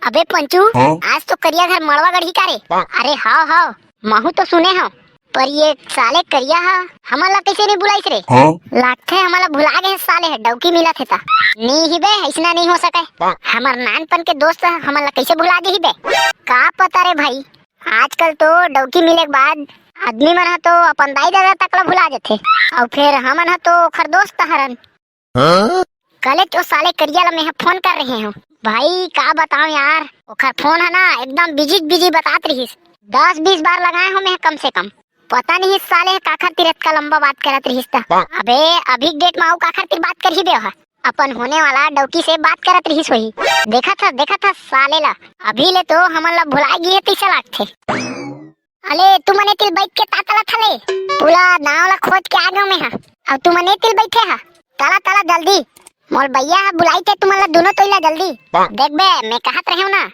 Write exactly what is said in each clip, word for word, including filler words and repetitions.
अबे पंचू, हाँ? आज तो करिया घर मड़वा गढ़ी का रे? अरे हाव हाव, महू तो सुने हव, पर ये साले करिया हा हमन ला कइसे नहीं बुलाइस रे? हाँ? लागथे हमन ला भुला गे हे साले ह, डौकी मिलत हे ता। नहीं ही बे, अइसना नहीं हो सके। हमर नानपन के दोस्त ह, हमन ला कइसे भुला दिही बे? का पता रे भाई, आजकल तो डौकी मिले के बाद आदमी मन ह तो अपन दाई ददा तक ला भुला जथे, अउ फेर हमन ह तो ओखर दोस्त हरन। हाँ? कलेच ओ साले करिया ला मैं ह फोन कर रहे हूँ। भाई का बताओ यार, ओखर फोन है ना एकदम बिजी बिजी बतात रहिस। दस बीस बार लगाए हूँ मैं ह कम से कम। पता नहीं इस साले ह काखर तीर अतका लंबा बात करत रहिस ता। अबे अभी डेट में अउ काखर तीर बात करही बे ओहा? अपन होने वाला डौकी से बात करत रहिस होही। देखत हस, देखत हस साले ला, अभी ले तो हमन ला भुला गे हे तइसे लागथे। अले, तुमन ए तिर बइठ के ता तला थले। पूरा गांव ला खोज के आ गेंव मेंहा। अउ तुमन ए तिर बइठे हा। तला, तला जल्दी। मोर बइया हा बुलाइथे तुमन ला दुनों तोइला जल्दी। देख बे, मैं कहत रहेंव ना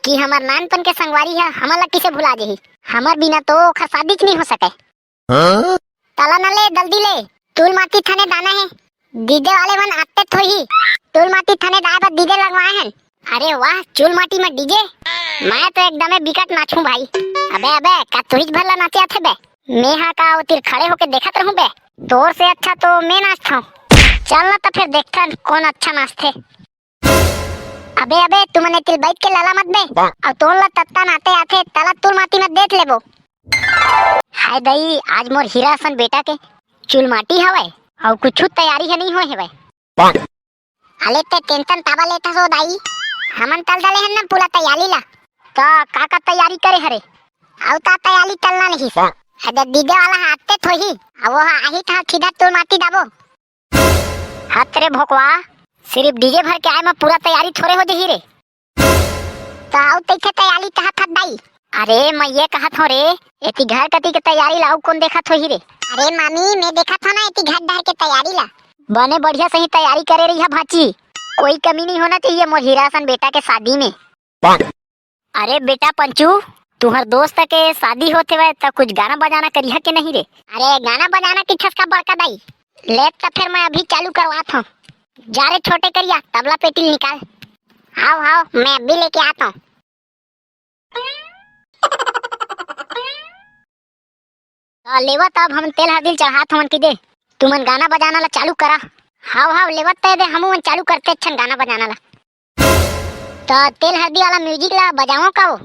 कि हमर नानपन के संगवारी हा हमन ला किसे भुला जही। हमर बिना तो ओखर शादी च नइ हो सके। हाँ? तला न ले, जल्दी ले। तुल माटी थने दाना हे। डीजे वाले मन आते थोही। तुल माटी थने दाए बर डीजे लगवाए हन। अरे वाह, चुल माटी में डीजे। मैं तो एकदमे बिकट नाचूं भाई। अबे, अबे, का तुहिच भर ला नाचे आथे बे? मेंहा का ओ तिर खड़े होके देखत रहूं बे? तोर से अच्छा तो मैं नाचथंव। चल ना त फेर देखथन कोन अच्छा नाचथे। अबे, अबे, तुमन ए तिर बइठ के लला मत बे। अउ तोन ला तत्ता नाते आथे, तला तुल माटी में देख लेबो। हाय दई, आज मोर हीरा असन बेटा के चुलमाटी हवय, अउ कुछु तैयारी ह नइ होय हवय। अले ते टेंशन काबर लेथस ओ दाई? हमन तल डले हन ना पूरा तैयारी ला। त का का तैयारी करे हरे? अउ त तैयारी तलना नहीं। अबे डीजे वाला ह आते थोही, अउ वो ह आही त सीधा तुल माटी दाबो। हत रे भोकवा, सिरिफ डीजे भर के आए म पूरा तैयारी थोरे हो जही रे। त अउ तइसे तैयारी कहत हत दाई? अरे मैं ये कहत हंव रे, एती घर कती के तैयारी ला अउ कोन देखत होही रे? अरे मामी, मैं देखत हंव ना एती घर डहर के तैयारी ला। बने बढ़िया सही तैयारी करे रहिहा भांची, कोई कमी नहीं होना चाहिए मोर हीरा असन बेटा के शादी में। अरे बेटा पंचू, तुहर दोस्त के शादी होत हवय त कुछ गाना बजाना करिहा के नहीं रे? अरे गाना बजाना किथस का बड़का दाई? ले त फेर मैं अभी चालू करवात हंव। जा रे छोटे करिया, तबला पेटी ल निकाल। हाव, हाव, मैं अभी लेके आत हंव। त लेवा तब हम तेल हरदी ल चढ़ात हवन कि दे, तुमन गाना बजाना ला चालू करा। हाव, हाव, लेवा त दे, हमू मन चालू करते अच्छन गाना बजाना ला। त तेल हरदी वाला music ला बजावंव का वो?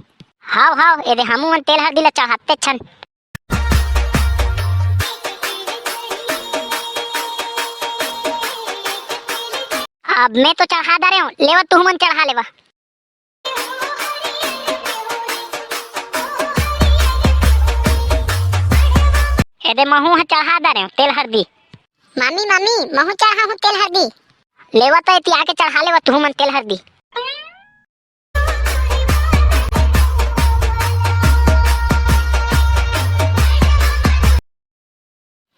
हाव, हाव, ए दे हमू मन तेल हरदी ला चढ़ाते अच्छन। अब मैं तो चढ़ा डारेंव, लेवा तुहू मन चढ़ा लेवा। ए दे महू ह चढ़ा डारेंव तेल हरदी। मामी, मामी, महू चढ़ाहूं तेल हरदी। लेवा त एती आके चढ़ा लेवा तुहू मन तेल हरदी।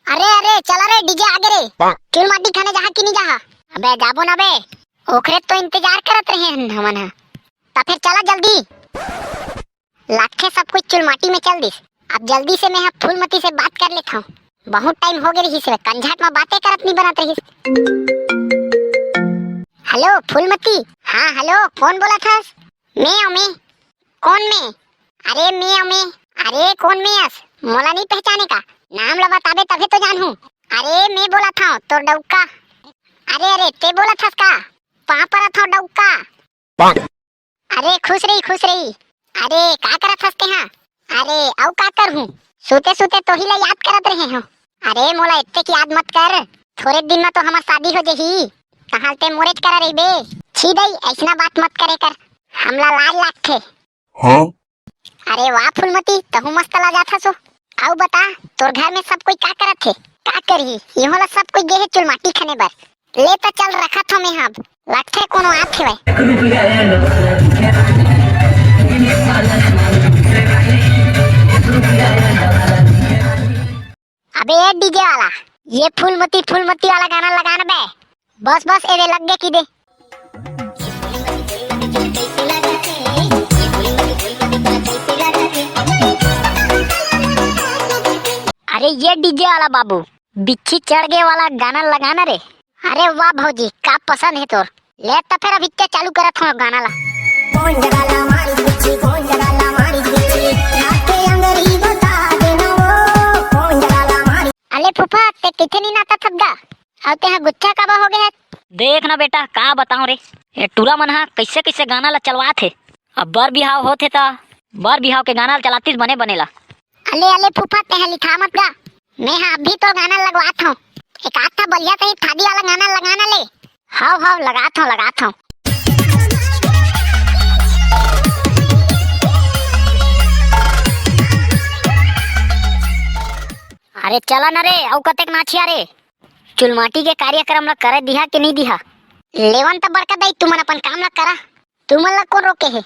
अरे, अरे, चला रे, डीजे आगे रे। चुल माटी खाने जाहा कि नहीं जाहा? अबे, जाबो ना बे। ओखरे तो इंतजार करत रहे हन हमन ह। त फिर चला जल्दी। लागथे सब कुछ चुल माटी में चल दिस। अब जल्दी से मैं ह फूलमती से बात कर लेत हंव। बहुत टाइम हो गे रिहिस हे, कंझाट म बातें करत नहीं बनत रिहिस। हेलो, फूलमती। हाँ, हेलो, कौन बोलत हस? मैं, मैं। कौन मैं? अरे मैं, मैं। अरे कौन मैं अस? मोला नहीं पहचाने का? नाम ला बताबे तभे तो जानहूं। अरे मैं बोलत हंव, तोर डउका। अरे, अरे, ते बोलत हस का? पाँव परत हंव डउका। अरे खुश रही, खुश रही। अरे का करत हस तेहा? अरे अउ का करहूं, सुते सुते तोही ला याद करत रहे हंव। अरे मोला एतेक याद मत कर, थोरे दिन म तो हमर शादी हो जही, तहां ले ते मोरेच करा रहिबे। छी दई, अइसना बात मत करे कर, हमला लाज लागथे। हाँ? अरे वाह फूलमती, तहूं मस्त लाजात हस ओ। अउ बता, तोर घर में सब कोई का करत हे? का करही, इहों ला सब कोई गे हे चुलमाटी खने बर। ले त चल रखत हंव मैं ह अब। लगथे कोनो आत हेवय। अबे ए डीजे वाला, ये फूलमती फूलमती वाला गाना लगा ना बे। बस बस, एदे लग गे कि दे। ए, ये डीजे वाला बाबू, बिच्छी चढ़ गे वाला गाना लगा ना रे। अरे वाह भौजी, का पसंद हे तोर। ले त फेर अभी के चालू करत हंव गाना ला। अले फूफा, ते कइसे नी नाचत हस गा? अउ तेहा गुस्सा काबर हो गे हे? देख ना बेटा, का बतावं रे, ए टूरा मन ह कइसे कइसे गाना ला चलवात हे। अब बर बिहाव होत हे त बर बिहाव के गाना ला चलातिस बने बने ला। अले अले फूफा, तेहा लिठा मत गा, मैं हा अभी तो गाना लगवात हंव। एक आध ठा बलिया सही थादी वाला गाना लगा ना ले। हव हव, लगात हंव, लगात हंव। अरे चला ना रे, अउ कतेक नाचिया रे। चुलमाटी के कार्यक्रम ला करे दिहा कि नइ दिहा? लेवन त बड़का दाई, तुमन अपन काम ला करा, तुमन ला कोन रोके हे?